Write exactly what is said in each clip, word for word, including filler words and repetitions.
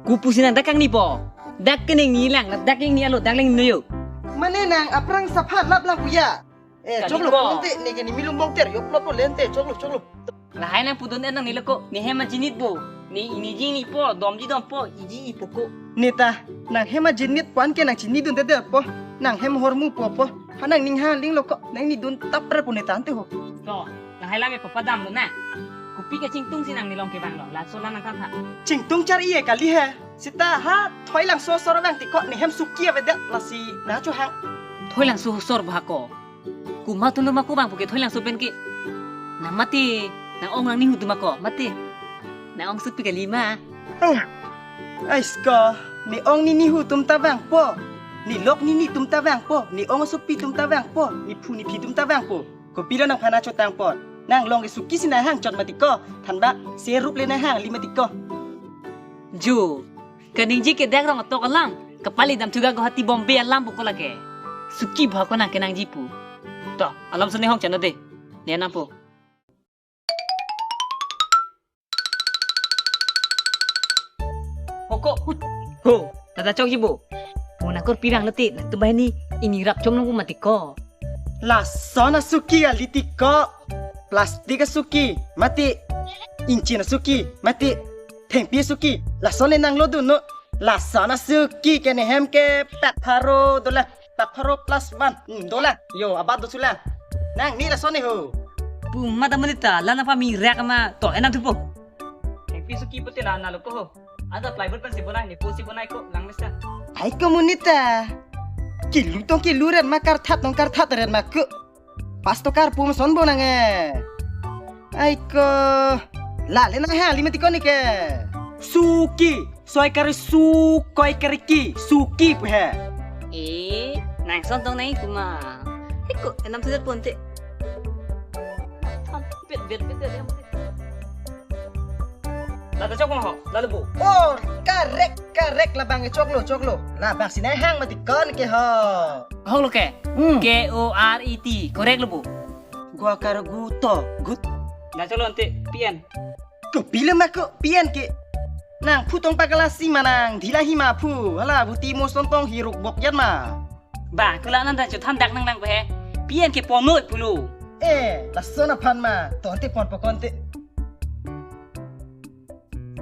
Kopusi nang dak kangni po? Dak keningni lang, dak kangni alo, dak lang noyo. Mane nang aphrang sapha lap lang puya. Eh, Kali choklo ko. Lente, neke ni milum bongter, yo plot po lente, choklo, choklo. Lahai nang pudun en nang nilo ko, ne hem ajinit po. Ne iniji initpo, domji dompo, iji ipo ko. Neta, nang hem ajinitpo anke nang chinidunde de po. Nang hem hormu po po. Ha nang ning ha ling lo ko, nang nidun tapre po neta ante ho. To, lahai lame papa damlo na. Kopi kachingtungsi nang nelong kevanglo, laso la nang than tha. Chingtung char-i-e kali he. Seta ha Thoilangso asor vang ti ko, ne hem Suki avedet, lasi nangchohang. Thoilangso asor ba ko. Komat atum lo ma ko vangpo ke Thoilangso pen ke? Nang mati, nang ong nang nihu atum ma ko, mati. Nang ong supi kali ma. Hmm. Ais ko, ne ong ne nihu atum ta vangpo. Ne lok ne ni atum ta vangpo. Ne ong supi atum ta vangpo. Ne phu ne phi atum ta vangpo. Kopilo nangphan nangchotangpo? Nang long ke Sukisi nanghang chot mati ko. Thanbak, serup le nanghang li mati ko. Jo, kaningje ke dak rong atok alam, kapali dam thuga Guwahati Bombay alam po ko lake. Suki ba ko nang kenangji pu. To, alam sene hong chano de. Ne nang po. Ho ko. Ho, tata chokji bo. Mo nang korpi rang lote, nangtum banghini ingni rap chom nang mati ko. Lason asuki kali ti ko. Plastic asuki, mati. Ingchin asuki, mati. Thengpi asuki, lason le nang lodunnon. Lason asuki ke ne hem ke pet pharo dolang. Pet pharo plus one. Hmm, dolang. Yo, abat do sulang. Nang ni lason ne ho. Pu mata monit ta, la nangpami rek ma to enam thupo. Thengpi asuki pute la nalo ko ho. Ada plywood pensi bonai, ne pusi bonai ko, lang mester. Ai ko monit ta. Kilu tong kilu ren ma karthat tong karthat ren ma ko. Pas to karpu ma son bonang e. Ai ko. La le nanghang li mati ko ne ke. Suki. Soi kari su, koi kari ki. Suki pu he. Eh, nang son tong nang kuma. Heko, enam sujat ponte. Bet, bet, bet, bet, bet. Lata chok ma ho, lalu bu. Oh, karek, karek, labang ke choklo, choklo. Labang si nanghang mati ko ne ke ho. Hong lo ke? Hmm. K O R E T, korek lo bu. Gua kar gu to, gut. Na choklo ante, P N. Kopilo ma ko P N ke? Nang phu tong pakalasi ma nang, dhila hi ma phu. Hala, buti mo son tong hiruk bok yan ma. Ba, kula nang dan chothan dak nang nang pe he. P N ke ponnoi pulo. Eh, lason aphan ma, tonte pon pokon te.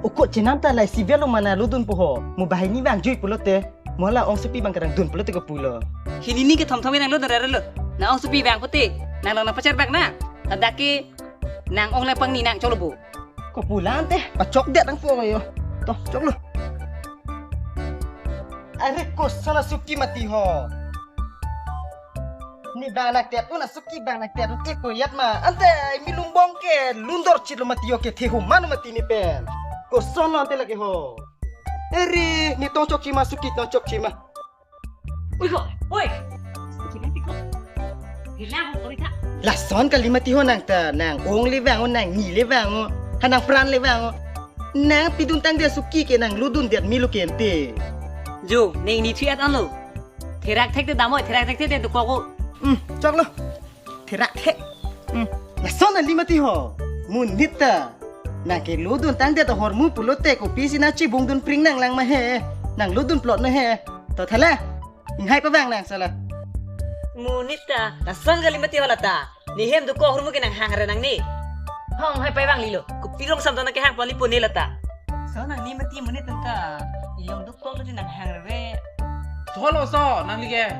Oko chenam ta lai si velo ma nang lodun po ho. Mo banghini vang jui pulote. Mo la ong supi bang kerang dun pulote ko pulo. Hini ni ke thom thom nang lodun rere lo. Nang ong supi vang pute. Nang long nang pacher bak na. Tanda ke nang ong le pangni nang choklo bu. Ko pulang te, pachok det nang po yo. To, choklo. Are koson asuki mati ho. Ne bang nang tet un asuki bang nang tet un ke ko yat ma. Ante milum bong ke lundor chit lo mati yo ke the ho manu mati ne pen. Koson lo ante lake ho. Eri ne tong chokche ma suki tong chokche ma. Ui ko, ui. Suki mati ko. Hilang ko ita. Lason kali mati ho nang ta nang ong le vang o nang ni le vang o. Ha nang pran le vang o. Nang pidun tangdet suki ke nang lodun det milo ke ante. Jo, neng ni thiat anlo. Therak thek te damoi, therak thek te te dukoko. Hmm, choklo. Therak thek. Hmm. Lason ali mati ho. Monit ta. Nang ke lodun tangdet ahormu pulote kopisi nang chibung dun pring nang lang ma he. Nang lodun plot na he. To thala. Inghai pavang nang sala. Monit ta. Lason kali mati ho lata. Ne hem dukok ahormu ke nanghang re nang ne. Hong hai pai vangli lo. Kopi rong sam to nang kehang pon li pon ne lata. So nang ne mati monit tangka. Iyong dukok lo di nanghang re. Cholo so nangli ke.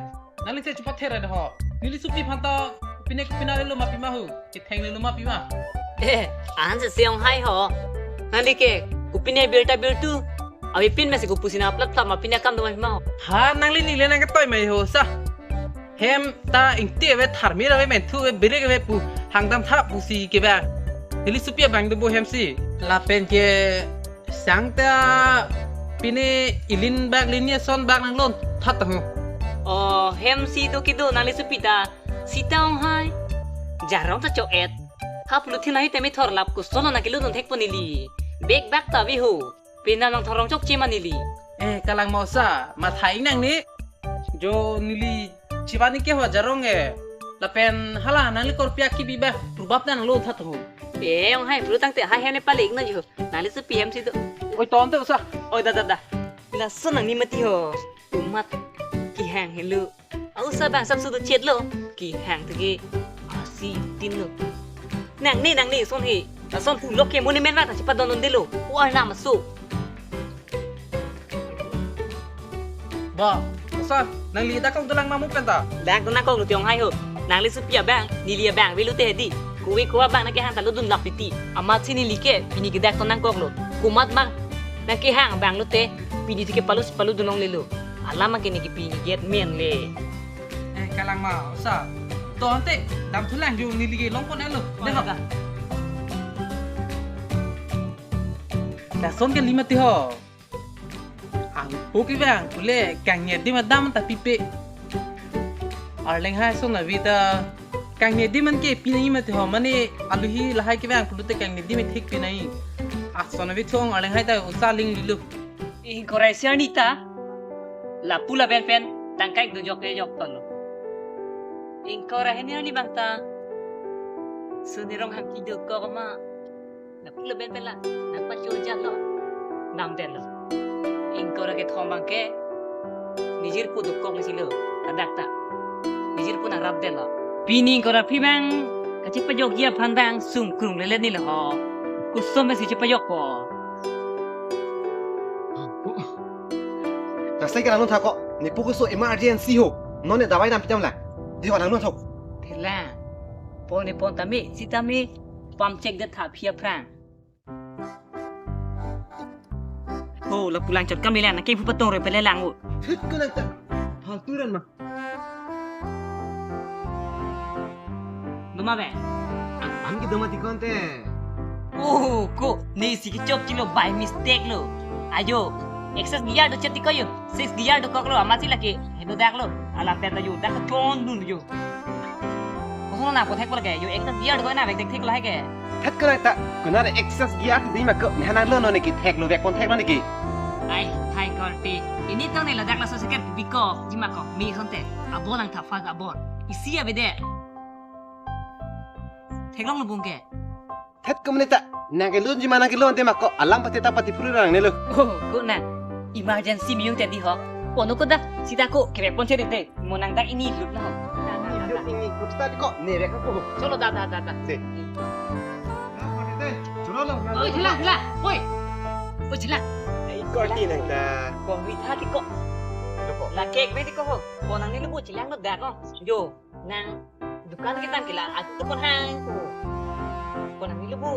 Nangli se chupat ther re ho. Neli supi phanta pine pina le lo ma pima hu. Ketheng le lo ma pima. Eh, an se seong hai ho. Nangli ke. Kopine birta birtu. Awi pin mesi kopusi nang plat plat ma pine kam do ma pima ho. Ha nangli neli nang ketoi mai ho sa. Hem ta ingti ave tharmi ave menthu ave birik ave pu hangdam tha pusi ke ba. Neli supi abang do bo hem si. Lapen ke sang ta pine ilin bak lin ye son bak nang lon that ho. Oh, hem si do kido nangli supi ta. Sita ong hai. Jarong ta cho et. Ha pulu thin hai temi thor lap ko solo na kilu don thek po neli. Bek bak ta vi ho. Pina nang thorong chokche ma neli. Eh, kalang mosa, mathai nang ni. Jo neli chibani ke ho jarong e. Lapen hala nangli korpi aki biba, prubab nang lo that ho. Eh, ong hai, pulu tangte hai hene palik na jo. Nangli supi hem si do. Oi, ton te usa. Oi, da, da, da. Lason nangli mati ho. Komat kehang helo. Ausa bang sap sudu chet lo. Kehang tege. Asi tin lo. Nangne nangne son he. Lason pulok ke monument vang ta chepadon un-edetlo. O Arnam aso. Ba, usa, nangli dak kok dolang mamu penta. Dak nangkok lo tiong hai ho. Nangli supi abang, neli abang, velu te hedi. Kuwi kuwa bang nangkehang ta lodun lap titi. Amat si neli ke, pini ke dak nangkok lo. Komat bang, nangkehang bang lote, pini tike palu palu dunong lelo. Alam ke neli ke pini get men le. Eh, kalang ma, usa. To ante, damthulang jo neli ke longpon elo. Deh, oh, ka. Lason kali mati ho. Ang puki bang, pule kangni adim adam ta pipe. Arleng hai son avi ta kangni adim an ke pinai mati ho, mane aluhi lahai ke bang, pulote kangni adim thik pinai. Ason avi chong arleng hai ta usa ling lilu. Ingkoi ra isi arni ta lapu lapen pen tangkai dojok ke jok tolo. Ingkoi ra hini arni bang ta suni rong hangki dokok ma. Lapu lapen pen la nangpachojak lo. Namdet lo. Ingkoi ra kethom bang ke nijirpo dokok lesi lo. Ladak ta nijirpo nangrapdet lo. Pini ingkoi ra aphi bang kachepajokji aphan bang sungkrung lelet ni lo ho. Koson pensi chepajokpo. Rasa ke langnon thak ko. Nepo koso emergency ho. Non ne dawai dam pitam la. Di ko langnon thak. Thela. Pon ne pon tame, sitame, pam check det tha aphi aphrang. Ho, lapu lang chot kam le lang, nangkephu patong re pele lang o. Thut ko lang ta. Phaltu ran ma. Doma be. An, an ke doma ti konte. Oh, ko, ne si kechok chilo by mistake lo. Ajo, excess gear do chet ti ko yo. Six gear dokok lo, amat si lake. Heno dak lo. Alam pen ta yo, dak chondun yo. Koson nangpo thek pula ke, yo ek ta gear ko na bek thek thek lahai ke. Thek ko lang ta, ko na excess gear di ma ko, ne hanang lo non ne ke thek lo bek pon thek lo ne ke. Ai, thai korte. Pini tong ne ladak laso second biko, di ma ko, mi sonte. Abol lang tha fast abol. Isi ave de. Theklong lo bung ke. Thet ko mene ta, nangkelunji ma nangkelun ante ma ko alam pate ta pati phru rang ne lo. Oh, ko na. Emergency miyung tadi ho. Ono ko da, sita ko kere pon chere de. Mo nang dak ini lut na ho. Ini lut ini lut ta ko ne rek ko. Cholo da da da da. De. Cholo lo. Oi, chila, chila. Oi. Oi, chila. Ai ko ti nang ta. Ko mi tha ti ko. Lo ko. La kek me ti ko ho. Ko nangni lo bu chilang lo da ko. Jo. Nang dukan kedam ke la atu pon hang ko. Ko nangni lo bu.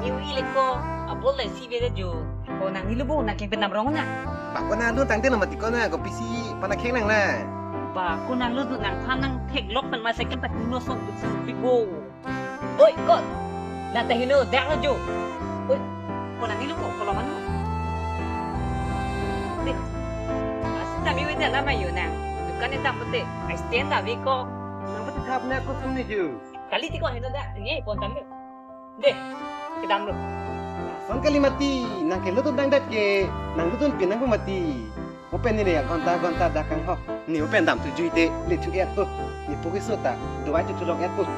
Ni wi le ko. Abol le si ve jo. Ko nangni lo bu nang keng penam rong na. Ba ko nang lo tangte lo mati ko na ko pisi pana kheng nang na. Ba ko nang lo nangphan nang theklok pen ma second ta kuno son tu si pi ko. Oi ko. Nang ta heno dak lo jo. Oi. Ko nangni lo ko kolom an. Deh. Asi ta mi wi de la ma yo nang. Dukan kedam pute. Ai stand ta wi ko. Nang pute thap na ko sung ni jo. Kali ti ko heno dak. Nge pon tam lo. Deh. Kedam lo. Son kali mati. Nang ke lo tu dang dat ke. Nang lo tu pinang ko mati. Open ni le ghonta ghonta dak kang ho. Ne open dam tu jui te le thu et ko. Nepo keso ta dawai tu thulok et ko.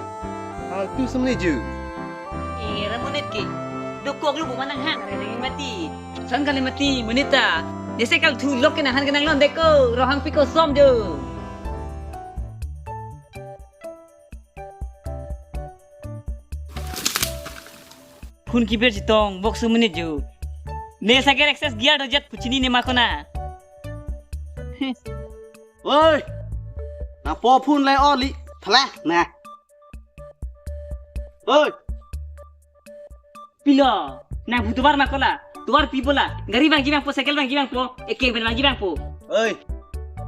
Hal tu sum ne ju. E, ra monit ke. Dokok lo bu ma nang hang re nang mati. Son kali mati monit ta. Ne cycle thulok ke nang han ke nang lon de ko. Rohang pi ko som jo. Khun kibir chetong, bok su monit ju. Ne cycle excess gear do jet pu chini ne ma ko na. Oi. Nangpo phun le oli. Thala na. Oi. Pilo. Nangphu tovar ma ko la. Tovar pi bola. Gari vangji vangpo, cycle vangji vangpo. Ekeng pen vangji vangpo. Oi.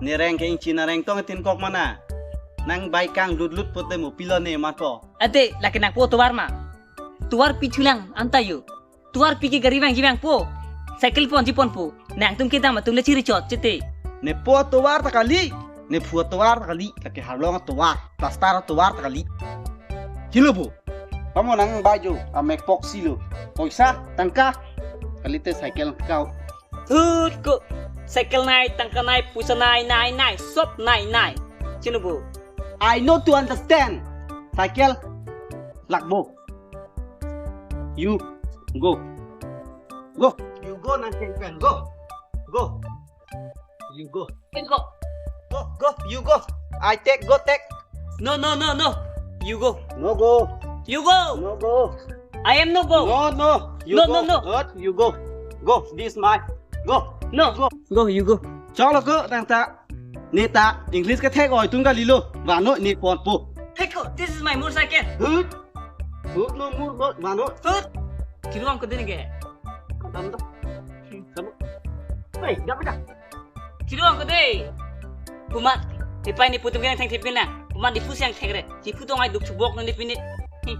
Ne reng ke ingchi na reng tong tin kok mana. Nang bike kang lut lut pute mo pilo ne ma ko. Ante, lake nangpo tovar ma. Tovar pi thulang anta yo. Tovar pi ke gari vangji vangpo. Cycle ponji ponpo. Nangtum kedam atum le chiri chot chete. Nepo tovar ta kali. Nephu tovar ta kali. Lake harlong tovar. Plaster tovar ta kali. Chilo bu. Pamo nang baju. Amek pok silo. Poisa, tangka. Kali te cycle kau. Thut ko. Cycle nai, tangka nai, poisa nai, nai, nai. Sop nai, nai. Chino bu. I know to understand. Cycle. Lakbo. You go. Go. You go nang keng pen. Go. Go. You go. Go. Go, go, you go. I take, go take. No, no, no, no. You go. No go. You go. No go. I am no go. No, no. You No, go. No, no. Not you go. Go. This is my. Go. No. Go. Go, you go. Chalo go, tang ta. Ne ta English kethek oi tung kalilo. Vano ne ponpo. Hey, go. This is my motorcycle. Hut. Hut no mur go. Vano. Hut. Kiruang ko din ke. Katam to. Kamu. Hey, dapat dah. Kiruang ko de. Pumat. Hepai ne pu atum ke nangthengthep ke na. Pumat Diphu si nangthek re. Diphu tong ai duk chubok nang Diphu ne. Hmm.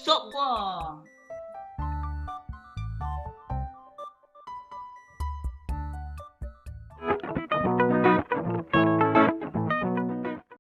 Sok ko.